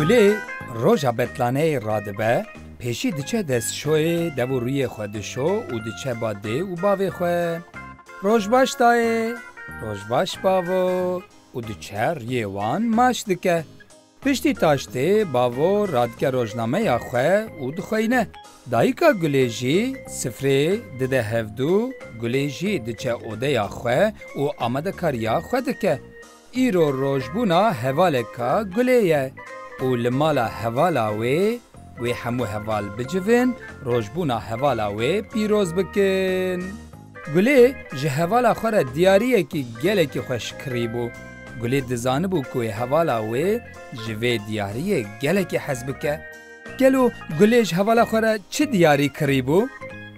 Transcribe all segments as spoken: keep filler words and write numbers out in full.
Gulê roja betlaneyê radibe, pêşî diçe destşoyê dev û rûyê xwe dişo û diçe ba dê û bavê xwe. Roj baş dayê, roj baş bavo û diçe riyê wan maç dike. Piştî taştê bavo radike rojnameya xwe û dixweyne. Dayika Gulê jî sifrê dide hevdû, Gulê jî diçe odeya xwe û amadekariya xwe dike. Îro rojbûna hevaleka Gulê ye û li mala hevala wê, wê hemû heval bicivin, rojbûna hevala wê pîroz bikin. Gulê ji hevala xwe re diyariyekî gelekî xweş kirîbû. Gulê dizanibû ku wê hevala wê ji vê diyariyê gelekî hez bike. Gelo Gulê ji hevala xwe re çi diyarî kirîbû?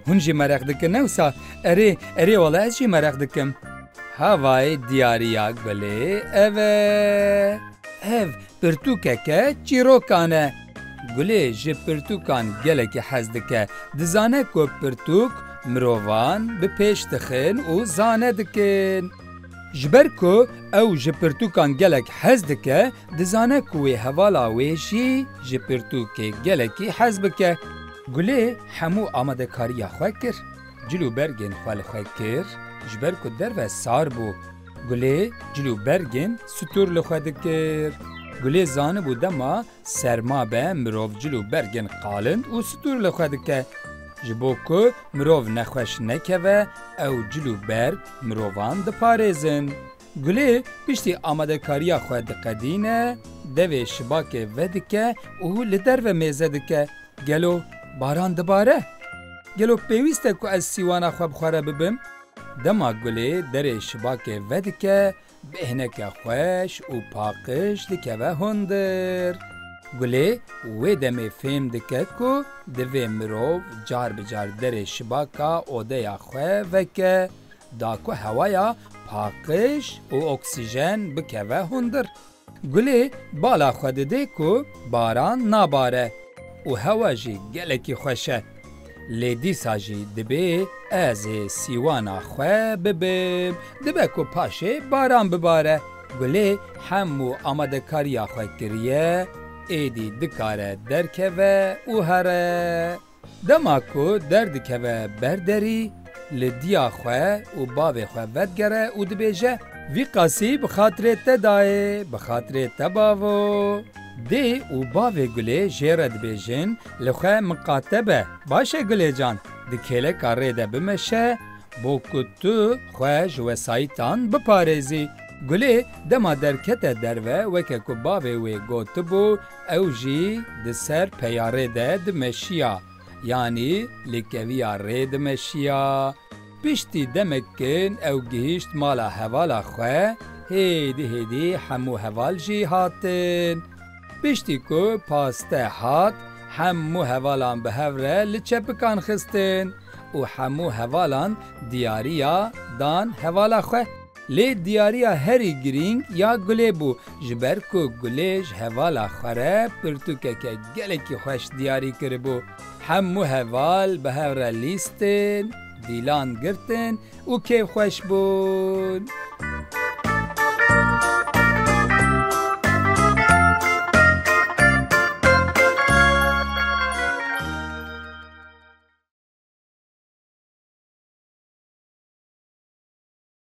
Hûn jî mereq dikin, ne wisa? Erê, erê wele ez jî mereq dikim. Havayê diyariya Gulê ev e. Ev pirtûkeke çîrokan e. Gulê ji pirtûkan gelekî hez dike. Dizane ku pirtûk mirovan bi pêş dixin û zane dikin. Ji ber ku ew ji pirtûkan gelek hez dike, dizane ku wê hevala wê jî ji pirtûkê gelekî hez bike. Gulê hemû amadekariya xwe kir. Cil û bergên xwe li xwe kir, ji ber ku derve sar bû. Gulê cil û bergên stûr li xwe dikir. Gulê zanibû dema serma be mirov cil û bergên qalind û stûr li xwe dike. Ji bo ku mirov nexweş nekeve, ew cil û berg mirovan diparêzin. Gulê piştî amadekariya xwe diqedîne, devê şibakê vedike û li derve mêze dike. Gelo baran dibare? Gelo pêwîst e ku ez sîwana xwe bi xwe re bibim? Dema Gulê derê şibakê vedike, bêhneke xweş û paqij dikeve hundir. Gulê wê demê fêm dike ku divê mirov car bi car derê şibaka odeya xwe veke, da ku hewaya paqij û oksîjen bikeve hundir. Gulê bala xwe didê ku baran nabare û hewa jî gelekî xweş e. Lê dîsa jî dibê ez ê sîwana xwe bibim, dibe ku paşê baran bibare. Gulê hemû amadekariya xwe kiriye, êdî dikare derkeve û here. Dema ku derdikeve ber derî, li diya xwe û bavê xwe vedigere û dibêje, Vî qasî bi xatirê te dayê, bi xatirê te bavo. Dê û bavê Gulê jê re dibêjin, Li xwe miqate be. Baş e Gulê can, di kêleka rê de bimeşe, bo ku tu xwe ji wesayîtan biparêzî. Gulê dema derkete derve, weke ku bavê wê gotibû, ew jî di ser peyarê de dimeşiya, yanî li keviya rê dimeşiya. Piştî demekin ew gihîşt mala hevala xwe, hêdî hêdî hemû heval jî hatin. Piştî ku paste hat, hemû hevalan bi hev re li çepikan xistin û hemû hevalan diyariya dan hevala xwe. Lê diyariya herî girîng ya Gulê bû, ji ber ku Gulê ji hevala xwe re pirtûkeke gelekî xweş diyarî kiribû. Hemû heval bi hev re lîstin, dîlan girtin û kêfxweş bûn.